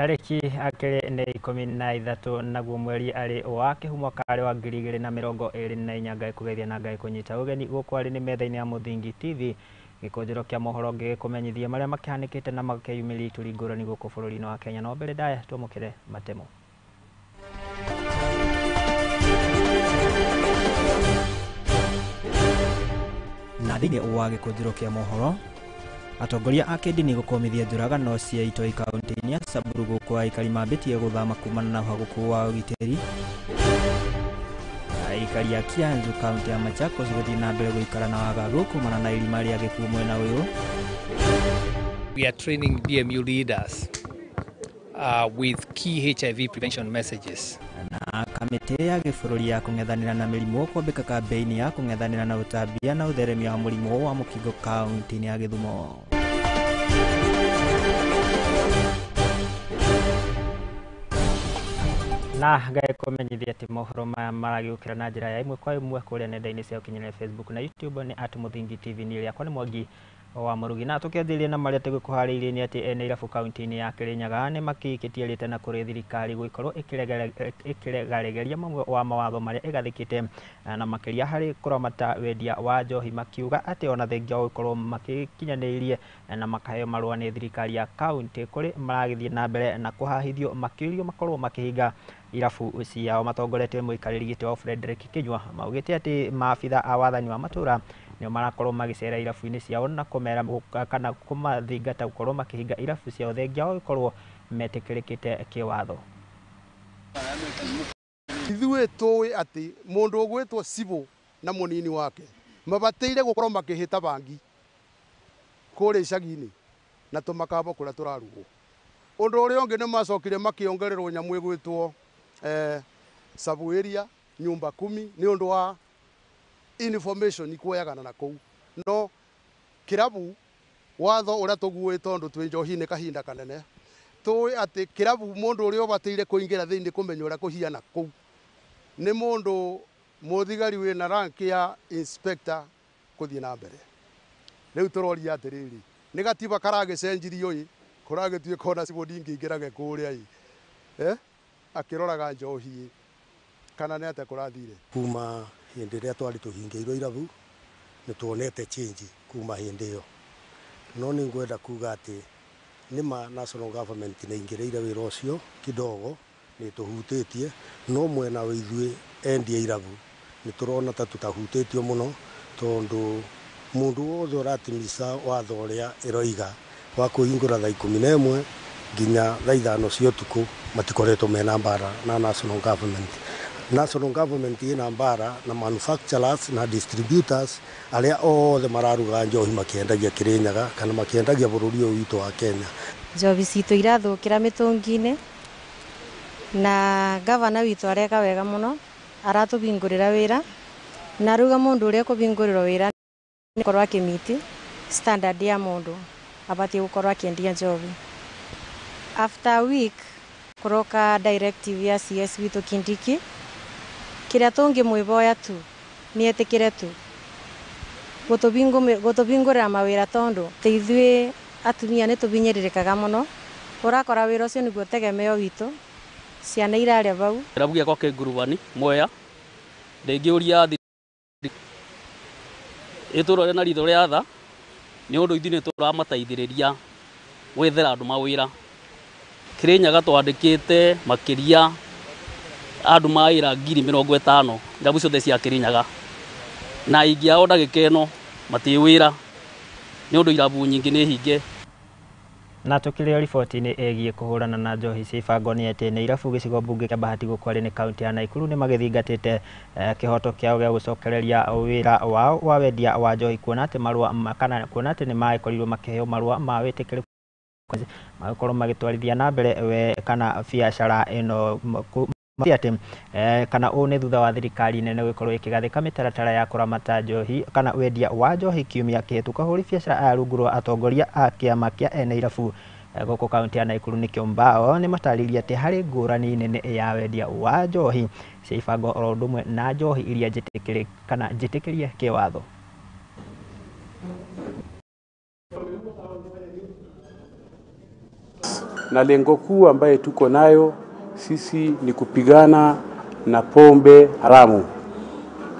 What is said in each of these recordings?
Tarĩki akĩrĩ nĩ 13 naguo mweri arĩ wa kĩhumo karĩ wa 2024. Ngai kũgeithia na Ngai kũnyita ũgeni gũkũ arĩ nĩ metha-inĩ ya Mũthingi TV, gĩkũnjĩro kĩa mohoro ngĩgĩkũmenyithia marĩa makĩhanĩkĩte na makeyumĩria ituri ngũrani gũkũ bũrũri-inĩ wa Kenya. No mbere ndaya twamũkĩre matemo. Na thĩinĩ wa gĩkũnjĩro kĩa mohoro, atongoria a kĩndini gũkũmithia njũragano cia itoi kaunti-inĩ ya Samburu gũkũ aikari mambĩtie gũthama kumana na ũhagũku wa ũgitĩri. Aikari a Kianzu kaunti ya Machakos gũthiĩ na mbere gũikara na wagagu kumana na irima rĩa gĩkuũ mwena ũyũ. We are training BMU leaders with key HIV prevention messages. Na kamĩtĩ ya gĩbũrũri ya kũng'ethanĩra na mĩrimũ kwambĩka kambĩini ya kũng'ethanĩra na ũtambia na ũtheremia wa mũrimũ wa mũkingo kaunti-inĩ ya Gĩthumo. Na Ngai kũmenyithia atĩ mohoro maya maragĩũkĩra na njĩra ya ĩmwe kwa ĩmwe kũrĩa nenda-inĩ cia ũkinyanĩria Facebook na YouTube nĩ at Mũthingi TV. Niĩ rĩakwa nĩ Mwangi wa Mũrugi. Na tũkĩanjĩrĩria na marĩa tũgĩkũharĩirie nĩ atĩ ene irabu kaunti-inĩ ya Kĩrĩnyaga nĩ makĩikĩtie rĩtana kũrĩ thirikari gũikorwo ĩkĩregaregeria mamwe wa mawatho marĩa ĩgathĩkĩte na makĩria harĩ kũramata wendia wa njohi, makiuga atĩ ona thengia wa gũkorwo makĩkinyanĩirie na makaheo marũa nĩ thirikari ya kaunti kũrĩ maragĩthiĩ na mbere na kũhahithio makĩũrio makorwo makĩhinga irabu ciao. Matongoretio nĩ mũikarĩri gĩtĩ wa Frederick Kinyua maugĩte atĩ maabitha a wathani wa matũra nĩo marakorwo magĩcera irabu-inĩ ciao na kũmera kana kũmathingata gũkorwo makĩhinga irabu ciao thengia wa gũkorwo metĩkĩrĩkĩte kĩwatho. Ithuĩ tũĩ atĩ mũndũ ũgwĩtwo civil na mũnini wake mabatĩire gũkorwo makĩhĩta bangi kũrĩa icagi-inĩ na tũmakabo kũrĩa tũrarugwo. Ũndũ ũrĩa ũngĩ nĩ macokire makĩongererwo nyamũ ĩgwĩtwo sub area nyumba kumi nĩ ũndũ wa information ikuoyagana na kũu. No kĩrabu watho ũrĩa tũguĩ tondũ twĩ njohi-inĩ kahinda kanene tũĩ atĩ kĩrabu mũndũ ũrĩa ũbatĩire kũingĩra thĩinĩ kũmenya ũrĩa kũhiana kũu nĩ mũndũ mũthigari wĩna rank ya inspector kũthiĩ na mbere. Rĩu tũroria atĩrĩrĩ, nĩ gatiba karagĩcenjirio ĩ kũragĩtuĩka ona civil ndingĩingĩrage kũrĩa ĩ akĩroraga njohi kana nĩ atĩa kũrathire. Kuma hĩndĩ ĩrĩa twarĩ tũhingĩirwo irabu nĩ tuonete change kuma hĩndĩ ĩyo, no nĩ ngwenda kuga atĩ nĩma national government nĩ ingĩrĩire wĩra ũcio kidogo nĩ tũhutĩtie, no mwena wa ithuĩ endia irabu nĩ tũrona ta tũtahutĩtio mũno tondũ mũndũ wothe ũratimisa watho ũrĩa ĩroiga wa kũhingũra thaa 11 nginya thaa 5 cia ũtukũ matikoretwo mena mbara na national government. National government ĩna mbara na manufacturers na distributors arĩa othe mararuga njohi makĩendagia Kĩrĩnyaga kana makĩendagia bũrũri ũyũ witũ wa Kenya. Njohi citũ irathũkĩra mĩtũngi-inĩ na gavana witũ areka wega mũno, aratũhingũrĩra wĩra na ruga mũndũ ũrĩa kũhingũrĩrwo wĩra nĩ korwo akĩmiti standard ya mũndũ abatiĩ gũkorwo akĩendia njohi. After a week kũroka directive ya CS witũ Kindiki, kĩrĩa tũngĩmwĩhoya tu nĩ etĩkĩre tu gũtũhingũrĩra mawĩra tondũ ithuĩ atumia nĩ tũhinyĩrĩrĩkaga mũno, ũrakora wĩra ũcio nĩguo tegemeo witũ, ciana irarĩa bau. Kĩrabu gĩakwa kĩ Ngurubani Mwea, ndĩngĩũria ĩtũrore na ritho rĩa tha nĩ ũndũ ithuĩ nĩ tũramateithĩrĩria gwethera andũ mawĩra. Kĩrĩnyaga twandĩkĩte makĩria andũ mawĩra 50,000 irabu ciothe cia Kĩrĩnyaga, na aingĩ ao ndagĩka ĩno matirĩ wĩra nĩ ũndũ irabu nyingĩ nĩ hinge. Na tũkĩrĩ riboti-inĩ ĩgiĩ kũhũrana na njohi cia ibango nĩ atĩ nĩ irabu gĩcigo mbunge kĩa Bahati gũkũ arĩ nĩ kaunti ya Nakuru nĩ magĩthingatĩte kĩhoto kĩao gĩa gũcokereria wĩra wao wa wendia wa njohi, kuona atĩ marũa kana kuona atĩ nĩ magĩkorirwo makĩheo marũa ma wĩtĩkĩrĩku magĩkorwo magĩtwarithia na mbere we kana biacara ĩno atĩ kana ũũ nĩ thutha wa thirikari nene gũkorwo ĩkĩgathĩka mĩtaratara ya kũramata njohi kana wendia wa njohi kiumia kĩhĩtũku. Ahũri biacara aya rungu rwa atongoria a kĩama kĩa ene irabu gũkũ kaunti ya Nakuru nĩkĩo Mbao nĩ matarĩirie atĩ harĩ ngũrani nene ya wendia wa njohi cia ibango oro ũndũ ũmwe na njohi iria njĩtĩkĩrie kana njĩtĩkĩrie kĩwatho. Na lengo kuu ambaye tuko nayo sisi ni kupigana na pombe haramu,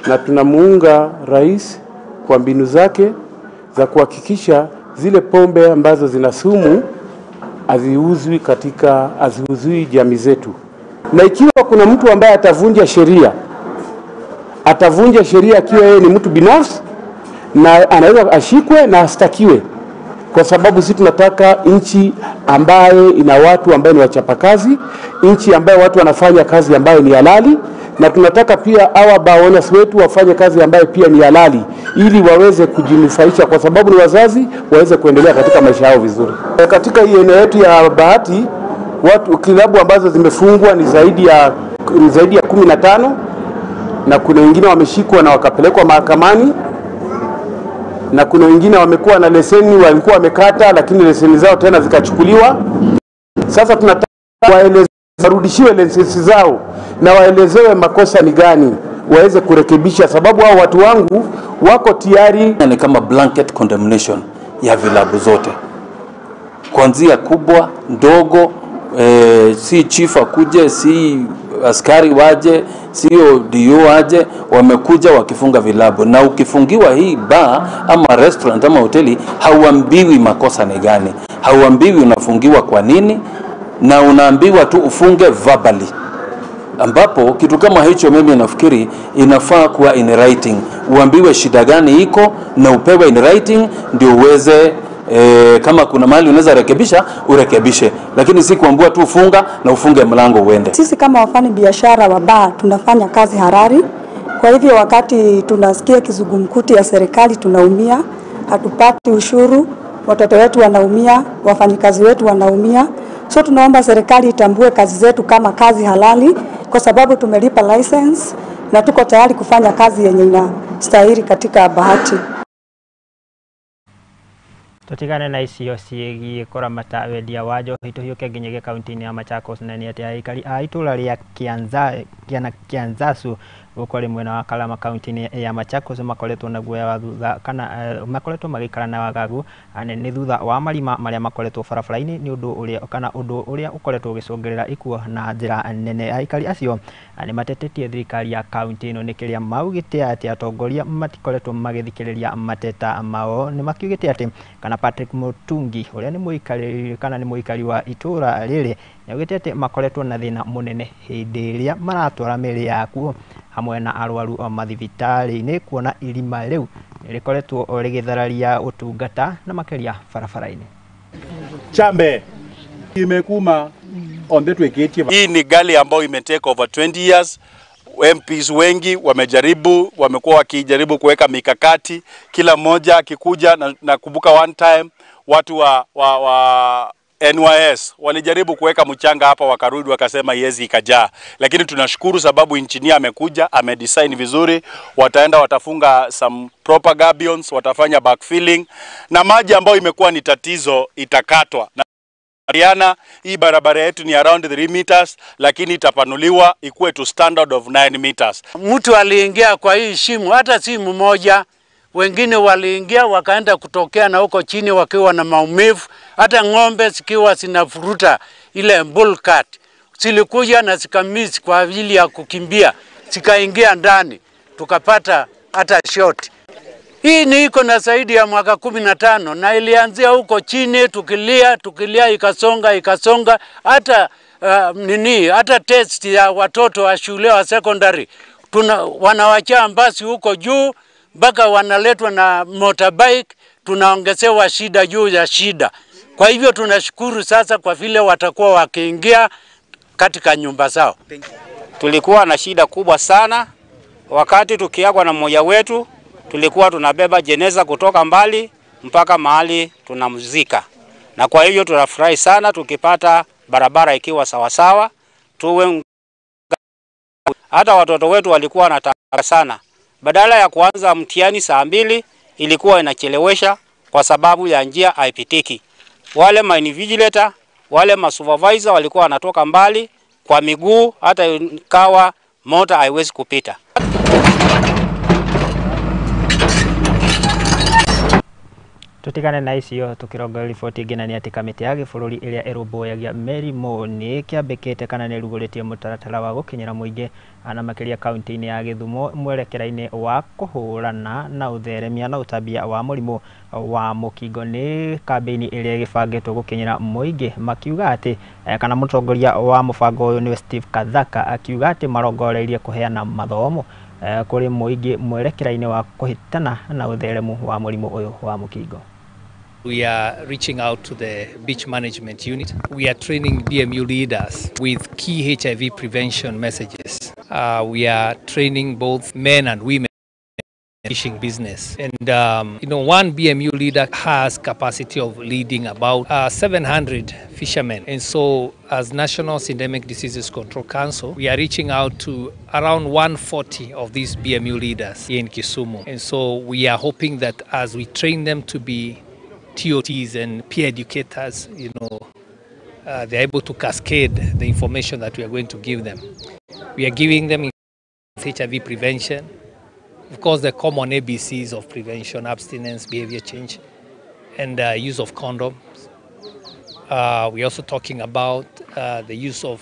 na tunamuunga rais kwa mbinu zake za kuhakikisha zile pombe ambazo zina sumu haziuzwi katika haziuzwi jamii zetu. Na ikiwa kuna mtu ambaye atavunja sheria, atavunja sheria akiwa yeye ni mtu binafsi, na anaweza ashikwe na astakiwe, kwa sababu sisi tunataka nchi ambaye ina watu ambaye ni wachapakazi, nchi ambaye watu wanafanya kazi ambayo ni halali, na tunataka pia hawa bar owners wetu wafanye kazi ambayo pia ni halali ili waweze kujinufaisha, kwa sababu ni wazazi, waweze kuendelea katika maisha yao vizuri. Katika hii eneo yetu ya Bahati, watu kilabu ambazo zimefungwa ni zaidi ya 15, na kuna wengine wameshikwa na wakapelekwa mahakamani, na kuna wengine wamekuwa na leseni walikuwa wamekata lakini leseni zao tena zikachukuliwa. Sasa tunataka warudishiwe leseni zao na waelezewe makosa ni gani waweze kurekebisha, sababu hao watu wangu wako tayari. Ni kama blanket condemnation ya vilabu zote, kuanzia kubwa ndogo, si chief akuje, si askari waje, sio DO aje, wamekuja wakifunga vilabu. Na ukifungiwa hii bar ama restaurant ama hoteli, hauambiwi makosa ni gani, hauambiwi unafungiwa kwa nini, na unaambiwa tu ufunge verbally, ambapo kitu kama hicho mimi nafikiri inafaa kuwa in writing. Uambiwe shida gani iko na upewe in writing ndio uweze kama kuna mahali unaweza rekebisha urekebishe, lakini si kuambiwa tu funga na ufunge mlango uende. Sisi kama wafanya biashara wa baa tunafanya kazi harari. Kwa hivyo wakati tunasikia kizungumkuti ya serikali tunaumia, hatupati ushuru, watoto wetu wanaumia, wafanyikazi wetu wanaumia. So tunaomba serikali itambue kazi zetu kama kazi halali, kwa sababu tumelipa license na tuko tayari kufanya kazi yenye inastahili katika Bahati. Tutigane na icio ciĩgiĩ kũramata wendia wa njohi tũhiũke nginyagia kaunti-inĩ ya Machakos, na nĩ atĩ aikari a itũra rĩa Kianzasu gũkũ arĩ mwena wa Kalama kaunti-inĩ ya Machakos makoretwo na guoya wa thutha kana makoretwo magĩikara na wagagu nĩ thutha wa marima marĩa makoretwo barabara-inĩ nĩ ũndũ ũrĩa kana ũndũ ũrĩa ũkoretwo ũgĩcũngĩrĩra ikuũ na njĩra nene. Aikari acio nĩ matetetie thirikari ya kaunti ĩno nĩ kĩrĩa maugĩte atĩ atongoria matikoretwo magĩthikĩrĩria mateta mao. Nĩ makiugĩte atĩ kana Patrick Mutungi ũrĩa nĩ mũikari kana nĩ mũikari wa itũra rĩrĩ nĩaugĩte atĩ makoretwo na thĩna mũnene hĩndĩ ĩrĩa maratwara mĩĩrĩ yakuo hamwe na arwaru mathibitarĩ-inĩ, kuona irima rĩu rĩkoretwo rĩgĩthararia ũtungata na makĩria barabara-inĩ. Chambe imekuma on the tweketie. Hii ni gari ambayo imetake over 20 years. MPs wengi wamejaribu, wamekuwa wakijaribu kuweka mikakati, kila mmoja akikuja. Na kumbuka one time watu wa NYS walijaribu kuweka mchanga hapa, wakarudi wakasema yezi ikajaa. Lakini tunashukuru sababu engineer amekuja, amedesign vizuri, wataenda watafunga some proper gabions, watafanya backfilling, na maji ambayo imekuwa ni tatizo itakatwa. Na Riana, hii barabara yetu ni around 3 meters, lakini itapanuliwa ikuwe to standard of 9 meters. Mtu aliingia kwa hii shimo, hata si mmoja, wengine waliingia wakaenda kutokea na huko chini wakiwa na maumivu, hata ng'ombe zikiwa zinafuruta ile bull cat zilikuja na zikamiss kwa ajili ya kukimbia, zikaingia ndani, tukapata hata shot. Hii ni iko na zaidi ya mwaka 15 na ilianzia huko chini, tukilia ikasonga hata hata test ya watoto wa shule wa secondary wanawachia basi huko juu mpaka wanaletwa na motorbike, tunaongezewa shida juu ya shida. Kwa hivyo tunashukuru sasa kwa vile watakuwa wakiingia katika nyumba zao. Tulikuwa na shida kubwa sana wakati tukiagwa na mmoja wetu, tulikuwa tunabeba jeneza kutoka mbali mpaka mahali tunamzika. Na kwa hivyo tunafurahi sana tukipata barabara ikiwa sawasawa. Tuwe hata watoto wetu walikuwa wanataka sana. Badala ya kuanza mtihani saa 2 ilikuwa inachelewesha kwa sababu ya njia haipitiki. Wale ma invigilator, wale ma supervisor walikuwa wanatoka mbali kwa miguu, hata ikawa mota haiwezi kupita. Tutigane na icio tukirongoreria riboti ĩngĩ na nĩ atĩ kamĩtĩ ya gĩbũrũri ĩrĩa ĩrũmbũyagia mĩrimũ nĩ kĩambĩkĩte kana nĩ ĩrugũrĩtie mũtaratara wa gũkinyĩra mũingĩ na makĩria kaunti-inĩ ya Gĩthumo mwerekera-inĩ wa kũhũrana na ũtheremia na ũtambia wa mũrimũ wa mũkingo. Nĩ kambĩini ĩrĩa ĩgĩbangĩtwo gũkinyĩra mũingĩ, makiuga atĩ kana mũtongoria wa mũbango ũyũ nĩwe Steve Kathaka akiuga atĩ marongoreirie kũheana mathomo kũrĩ mũingĩ mwerekera-inĩ wa kũhĩtana na ũtheremu wa mũrimũ ũyũ wa mũkingo. We are reaching out to the beach management unit. We are training BMU leaders with key HIV prevention messages. We are training both men and women in fishing business. And one BMU leader has capacity of leading about 700 fishermen. And so as National Syndemic Diseases Control Council, we are reaching out to around 140 of these BMU leaders here in Kisumu. And so we are hoping that as we train them to be TOTs and peer educators, they're able to cascade the information that we are going to give them. We are giving them HIV prevention, of course, the common ABCs of prevention: abstinence, behavior change, and use of condoms. We're also talking about the use of,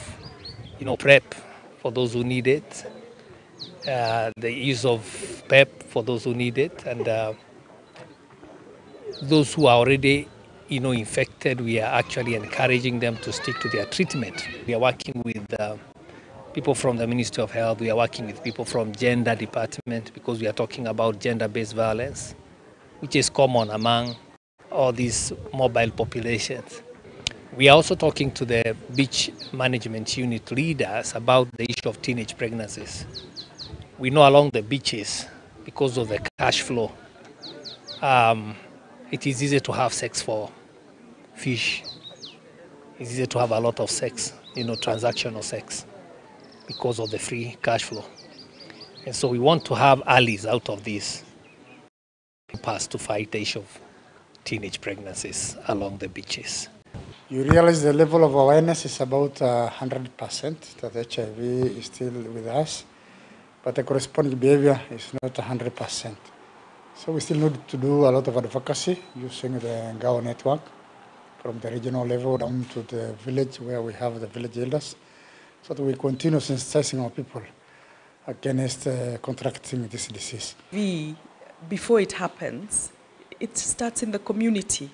PrEP for those who need it, the use of PEP for those who need it, and those who are already, infected, we are actually encouraging them to stick to their treatment. We are working with people from the Ministry of Health. We are working with people from Gender Department, because we are talking about gender-based violence, which is common among all these mobile populations. We are also talking to the beach management unit leaders about the issue of teenage pregnancies. We know along the beaches, because of the cash flow, it is easy to have sex for fish. It's easy to have a lot of sex, transactional sex, because of the free cash flow. And so we want to have allies out of this pass to fight the issue of teenage pregnancies along the beaches. You realize the level of awareness is about 100% that HIV is still with us, but the corresponding behavior is not 100%. So we still need to do a lot of advocacy using the Ngao network from the regional level down to the village where we have the village elders, so that we continue sensitizing our people against contracting this disease. Before it happens, it starts in the community.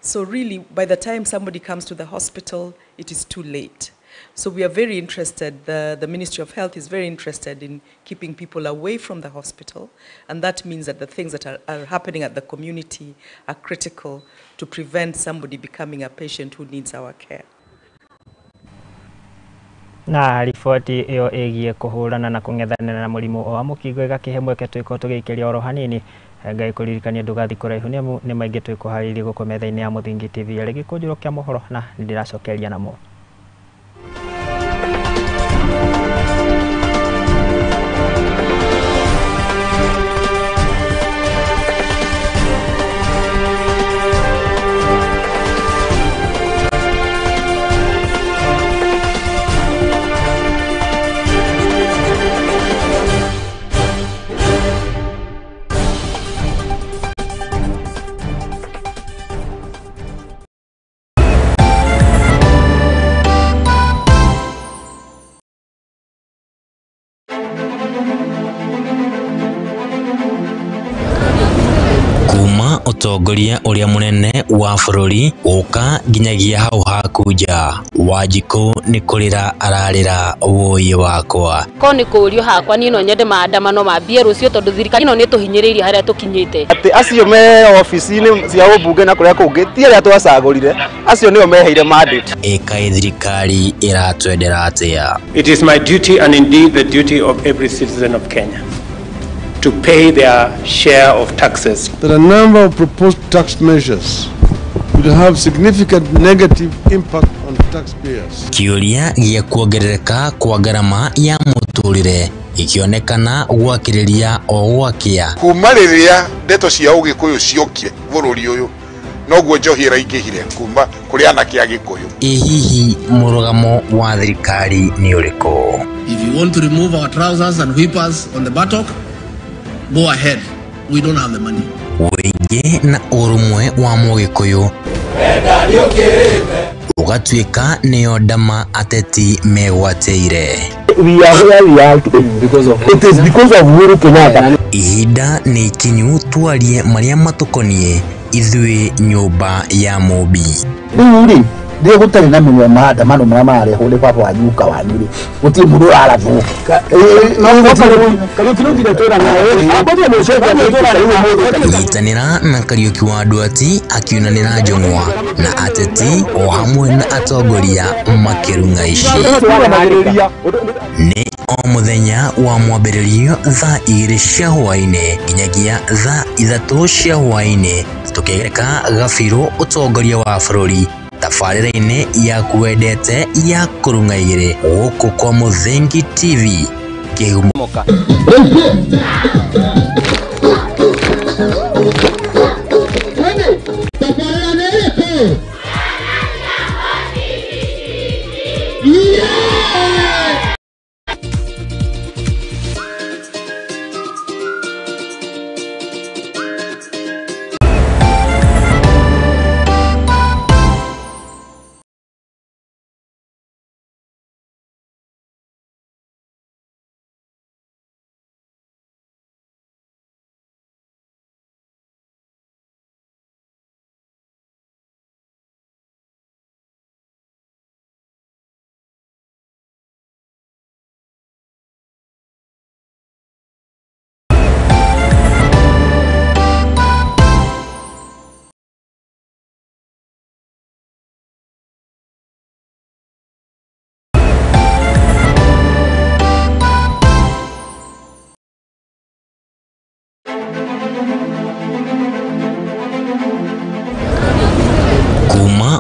So really, by the time somebody comes to the hospital, it is too late. So we are very interested, the Ministry of Health is very interested in keeping people away from the hospital, and that means that the things that are happening at the community are critical to prevent somebody becoming a patient who needs our care. Na riboti ĩyo ĩgiĩ kũhũrana na kũng'ethanĩra na mũrimũ wa mũkingo ĩgakĩhe mweke twĩkorwo tũgĩikĩria oro hanini. Ngai kũririkania ndũgathiĩ kũraihu nĩ amu nĩ maingĩ twĩkũharĩirie gũkũ metha-inĩ ya Mũthingi TV arĩ gĩkũnjũro kĩa mohoro na nĩndĩracokeria namo. Ũtongoria ũrĩa mũnene wa bũrũri gũka nginyagia hau haku nja. Wanjikũ nĩ kũrĩra ararĩra wũi wakwa. Ko nĩ kũũrio hakwa niĩ no nyende maandamano mambie rũciũ tondũ thirikari ĩno nĩ tũhinyĩrĩirie harĩa tũkinyĩte. Atĩ acio me obici-inĩ cia ũmbunge na kũrĩa kũngĩ ti arĩa twacagũrire, acio nĩo meheire mandate. Ĩkaĩ thirikari ĩratwendera atĩa? It is my duty and indeed the duty of every citizen of Kenya to pay their share of taxes. That a number of proposed tax measures will have significant negative impact on taxpayers. Kĩũria gĩa kuongerereka kwa ngarama ya mũtũrĩre ikionekana gwakĩrĩria o gwakĩa. Kuma rĩrĩa ndeto cia ũgĩkũyũ ciokire bũrũri ũyũ noguo njohi ĩraingĩhire kuma kũrĩ anake a Gĩkũyũ. Ĩ hihi mũrũgamo wa thirikari nĩ ũrĩkũ? If you want to remove our trousers and whip us on the buttock, go ahead. We don't have the money. Wĩingĩ Mũingĩ na ũrũmwe wa Mũgĩkũyũ ũgatuĩka nĩyo ndama ateti megwatĩire. We are where we are today because of it is because of Uhuru Kenyatta. Ihinda nĩ ikinyu twarie marĩa matũkoniĩ ithuĩ nyũmba ya Mũmbi. Rĩu rĩ rĩrĩa gũtarĩ na mĩnwa maandamano marĩa mararehwo nĩ baba wanyu guka wanyu rĩ gũtirĩ mũndũ ũrarathwo. Nyitanĩra na Kariũki wa Nduati akiunanĩra njũng'wa na ateti o hamwe na atongoria makĩrung'a ici. Nĩ o mũthenya wa mwambĩrĩrio thaa 2 cia hwaĩ-inĩ nginyagia thaa 3 cia hwaĩ-inĩ tũkĩgereka gabirũ ũtongoria wa bũrũri tabarĩra-inĩ yaku wendete ya kũrung'a igĩrĩ gũkũ kwa Mũthingi TV kĩhumo.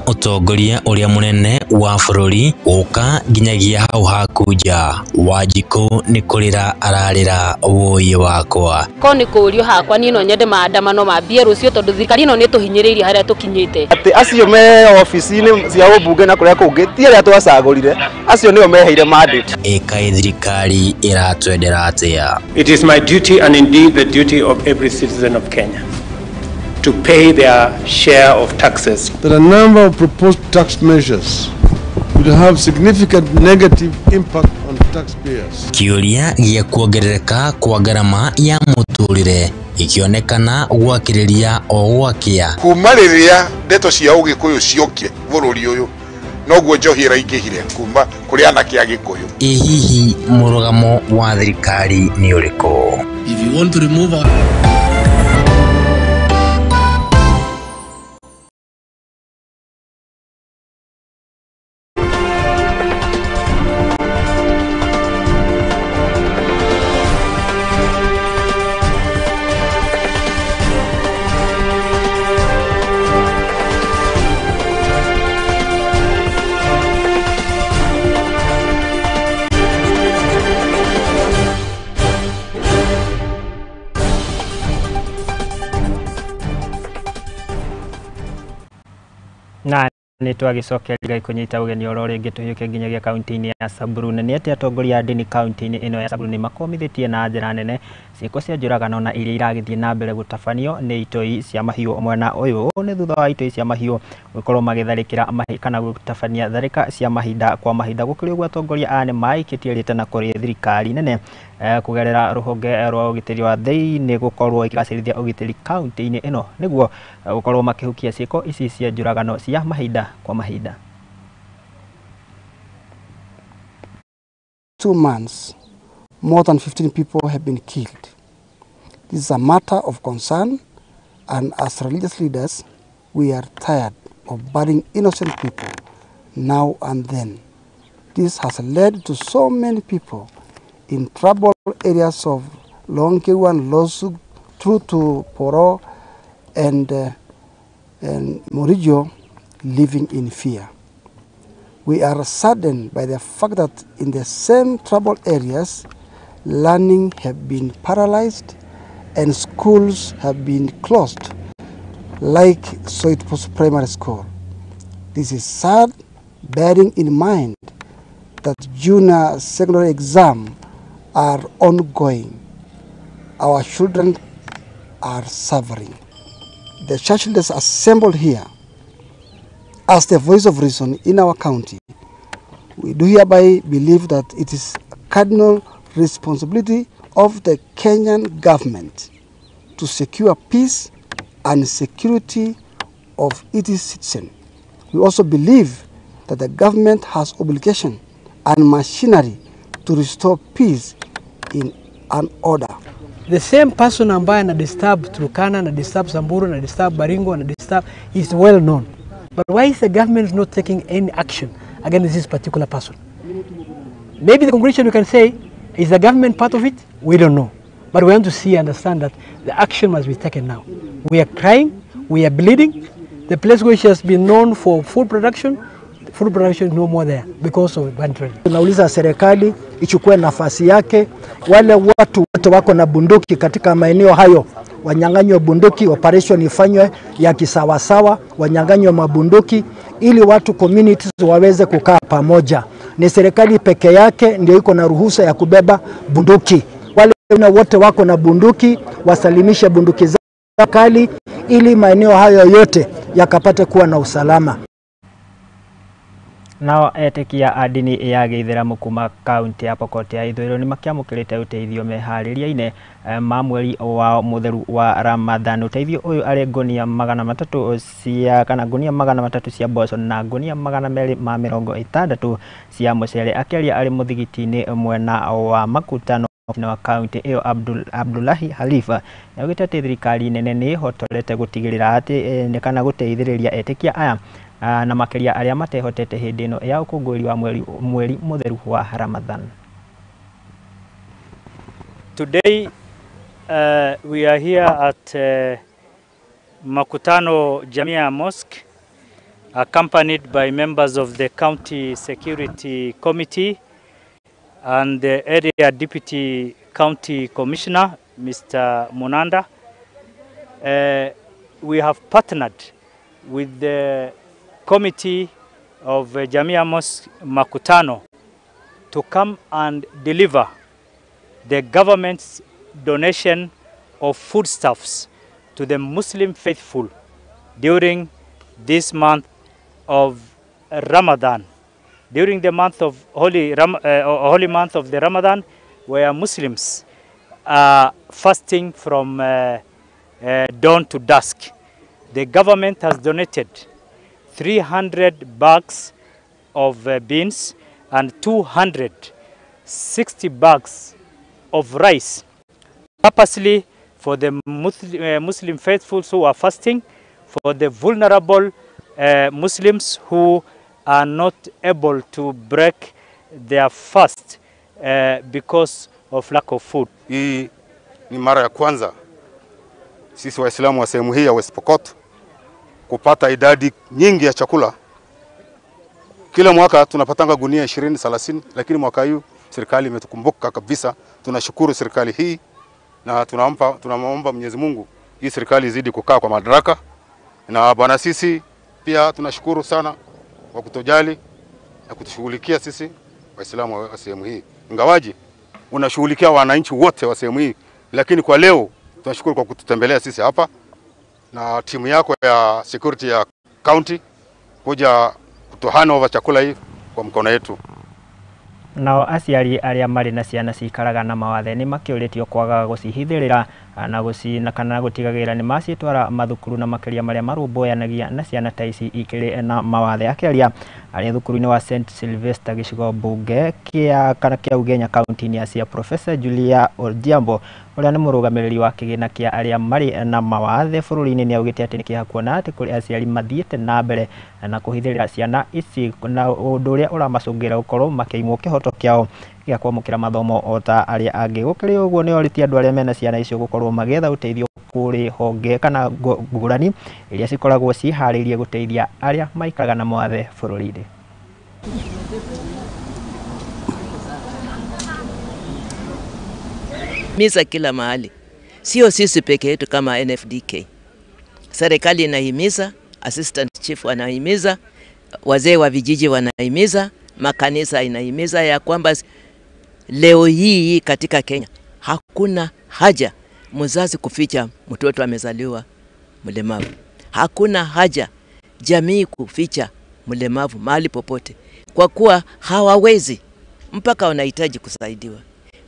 Ũtongoria ũrĩa mũnene wa bũrũri gũka nginyagia hau haku nja. Wanjikũ nĩ kũrĩra ararĩra wũi wakwa. Ko nĩ kũũrio hakwa niĩ no nyende maandamano mambie rũciũ tondũ thirikari ĩno nĩ ĩtũhinyĩrĩirie harĩa tũkinyĩte. Atĩ acio me ofici-inĩ cia ũmbunge na kũrĩa kũngĩ ti arĩa twacagũrire, acio nĩo meheire mandate. Ĩkaĩ thirikari ĩratwendera atĩa? It is my duty and indeed the duty of every citizen of Kenya to pay their share of taxes. That a number of proposed tax measures will have significant negative impact on taxpayers. Kĩũria gĩa kuongerereka kwa ngarama ya mũtũrĩre gĩkĩonekana gwakĩrĩria o gwakĩa. Kuma rĩrĩa ndeto cia ũgĩkũyũ ciokire bũrũri ũyũ noguo njohi ĩraingĩhire kuma kũrĩ anake a Gĩkũyũ. Ĩ hihi mũrũgamo wa thirikari nĩ ũrĩkũ? If you want to remove our Na nĩ twagĩcokeria kũnyita ũgeni oro rĩngĩ tũhiũke nginyagia kaunti-inĩ ya Samburu. Na nĩ atĩ atongoria a ndini kaunti-inĩ ĩno ya Samburu nĩ makomithĩtie na njĩra nene ciĩko cia njũragano na iria iragĩthiĩ na mbere gũtabanio nĩ itoi cia mahiũ mwena ũyũ. Nĩ thutha wa itoi cia mahiũ gũkorwo magĩtharĩkĩra kana gũtabania tharĩka cia mahinda kwa mahinda. Gũkĩrĩ ũguo atongoria aya nĩ maikĩtie rĩtana kũrĩ thirikari nene kũgerera rũhonge rwa ũgitĩri wa thĩinĩ gũkorwo ĩkĩgacĩrithia ũgitĩri kaunti-inĩ ĩno nĩguo gũkorwo makĩhukia ciĩko ici cia njũragano cia mahinda kwa mahinda. 2 months, more than 15 people have been killed. This is a matter of concern, and as religious leaders, we are tired of burying innocent people now and then. This has led to so many people in troubled areas of Lonkewan, Losuk, through to Poro and Morijo living in fear. We are saddened by the fact that in the same troubled areas, learning have been paralyzed and schools have been closed, like Soitpos Primary School. This is sad, bearing in mind that junior secondary exams are ongoing. Our children are suffering. The church leaders assembled here as the voice of reason in our county. We do hereby believe that it is a cardinal responsibility of the Kenyan government to secure peace and security of its citizens. We also believe that the government has obligation and machinery to restore peace in an order. The same person ambaye ana disturb Turkana, ana disturb Samburu, ana disturb Baringo, ana disturb is well known. But why is the government not taking any action against this particular person? Maybe the conclusion we can say, is the government part of it? We don't know. But we want to see and understand that the action must be taken now. We are crying, we are bleeding. The place which has been known for food production is no more there because of banditry. Tunauliza serikali ichukue nafasi yake, wale watu wote wako na bunduki katika maeneo hayo wanyang'anywe bunduki, operation ifanywe ya kisawasawa, wanyang'anywe mabunduki ili watu communities waweze kukaa pamoja. Ni serikali peke yake ndio iko na ruhusa ya kubeba bunduki. Wale wote wako na bunduki wasalimishe bunduki zao kali ili maeneo hayo yote yakapate kuwa na usalama. Nao etĩkia a ndini ya gĩithĩramu kuma kaunti ya Pokot ya ithũĩro nĩ makĩamũkĩrĩte ũteithio meharĩria-inĩ ma mweri wao mũtheru wa Ramadhan. Ũteithio ũyũ arĩ ngũnia 300 cia kana ngũnia 300 cia mboco na ngũnia 260 cia mũcere. Akĩaria arĩ mũthigiti-inĩ mwena wa Makutano wa kaunti ĩyo, Abdullahi Halifa nĩaugĩte atĩ thirikari nene nĩ ĩhotorete gũtigĩrĩra atĩ kana gũteithĩrĩria etĩkia aya na makĩria arĩa matehotete hĩndĩ ĩno ya ũkũngũĩri wa mweri mũtheru wa Ramadhan. Today we are here at Makutano Jamia Mosque, accompanied by members of the County Security Committee and the Area Deputy County Commissioner, Mr. Munanda. We have partnered with the Committee of Jamia Mosque Makutano to come and deliver the government's donation of foodstuffs to the Muslim faithful during this month of Ramadan. During the month of holy month of the Ramadan, where Muslims are fasting from dawn to dusk, the government has donated 300 bags of beans and 260 bags of rice, purposely for the Muslim faithfuls who are fasting, for the vulnerable Muslims who are not able to break their fast because of lack of food. Hii ni mara ya kwanza sisi Waislamu wa sehemu hii ya West Pokot kupata idadi nyingi ya chakula. Kila mwaka tunapatanga gunia 20, 30, lakini mwaka huu serikali imetukumbuka kabisa. Tunashukuru serikali hii na tunamuomba Mwenyezi Mungu hii serikali izidi kukaa kwa madaraka. Na bwana sisi pia tunashukuru sana kwa kutojali na kutushughulikia sisi Waislamu wa sehemu hii. Ingawaji unashughulikia wananchi wote wa sehemu hii, lakini kwa leo tunashukuru kwa kututembelea sisi hapa na timu yako ya security ya county kuja kutohana over chakula hii kwa mkono yetu. Nao aciari arĩa marĩ na ciana cikaraga na mawathe nĩ makĩũrĩtio kwaga gũcihithĩrĩra na kana gũtigagĩrĩra nĩ macitwara mathukuru na makĩria marĩa marũmbũyanagia na ciana ta ici ikĩrĩ na mawathe. Akĩaria arĩ thukuru-inĩ wa St Sylvester gĩcigo mbunge kĩa kana kĩa Ugenya kaunti-inĩ ya Siaya, Professor Julia Odhiambo ũrĩa nĩ mũrũgamĩrĩri wa kĩgĩna kĩa arĩa marĩ na mawathe bũrũri-inĩ nĩ augĩte atĩ nĩ kĩeha kuona atĩ kũrĩ aciari mathiĩte na mbere na kũhithĩrĩra ciana ici na ũndũ ũrĩa ũramacũngĩra gũkorwo makĩimwo kĩhoto kĩao gĩa kwamũkĩra mathomo o ta arĩa angĩ. Gũkĩrĩ ũguo nĩ orĩtie andũ arĩa mena ciana icio gũkorwo magĩetha ũteithio kũrĩ honge kana ngũrani iria cikoragwo ciĩharĩirie gũteithia arĩa maikaraga na mawathe bũrũri-inĩ. Misa kila mahali, sio sisi peke yetu kama NFDK. Serikali inahimiza, assistant chief wanahimiza, wazee wa vijiji wanahimiza, makanisa inahimiza ya kwamba leo hii katika Kenya hakuna haja mzazi kuficha mtoto amezaliwa mlemavu. Hakuna haja jamii kuficha mlemavu mahali popote, kwa kuwa hawawezi, mpaka wanahitaji kusaidiwa.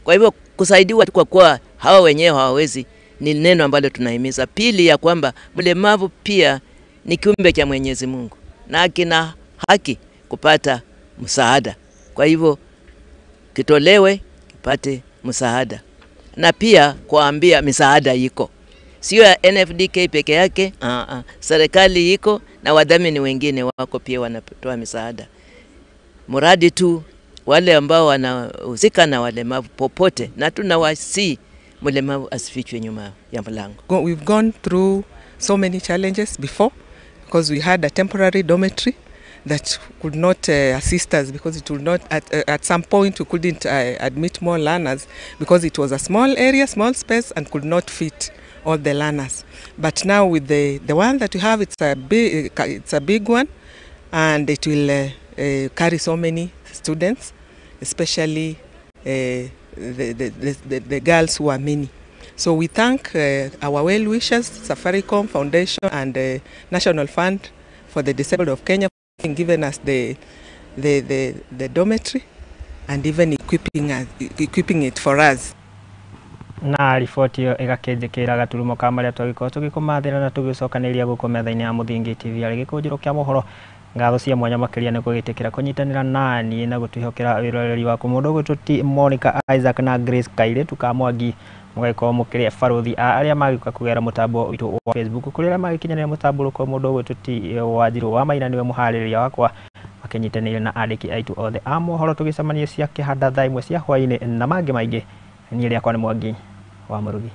Kwa hivyo kusaidiwa kwa kuwa hawa wenyewe hawawezi ni neno ambalo tunahimiza. Pili, ya kwamba mlemavu pia ni kiumbe cha Mwenyezi Mungu na akina haki kupata msaada. Kwa hivyo kitolewe kipate msaada, na pia kuambia misaada iko, sio ya NFDK peke yake. Serikali iko na wadhamini wengine wako pia wanatoa misaada, mradi tu wale ambao wanahusika na walemavu popote, na tunawasihi mlemavu asifichwe nyuma ya mlango. We've gone through so many challenges before because we had a temporary dormitory that could not assist us because it would not at some point we couldn't admit more learners because it was a small area, small space, and could not fit all the learners. But now with the one that we have, it's a big one, and it will carry so many students, especially the girls who are many. So we thank our well-wishers, Safaricom Foundation and National Fund for the Disabled of Kenya, for giving us the dormitory and even equipping it for us. Na riboti ĩyo ĩgakĩnjĩkĩra gaturumo ka marĩa twagĩkorwo tũgĩkũmathĩra na tũgĩcokanĩria gũkũ metha-inĩ ya Mũthingi TV arĩ gĩkũnjĩro kĩa mohoro. Ngatho cia mwanya makĩria nĩ gũgĩtĩkĩra kũnyitanĩra naniĩ na gũtwĩhokera wĩroreri waku. Mũndũ ũgwĩtwo ti Monica Isaac na Grace Kairĩtu ka Mwangi, mũgagĩkorwo mũkĩrĩ barothi a arĩa magĩũka kũgera mũtambo witũ wa Facebook, kũrĩ arĩa magĩkinyanĩra mũtambũrũko. Mũndũ ũgwĩtwo ti Wanjirũ wa Maina nĩwe mũharĩrĩria wakwa, makĩnyitanĩire na andĩki aitũ othe a mohoro. Tũgĩcemanie cia kĩhanda thaa 1 cia hwainĩ na mangĩ maingĩ. Niĩ rĩakwa nĩ Mwangi wa Mũrugi.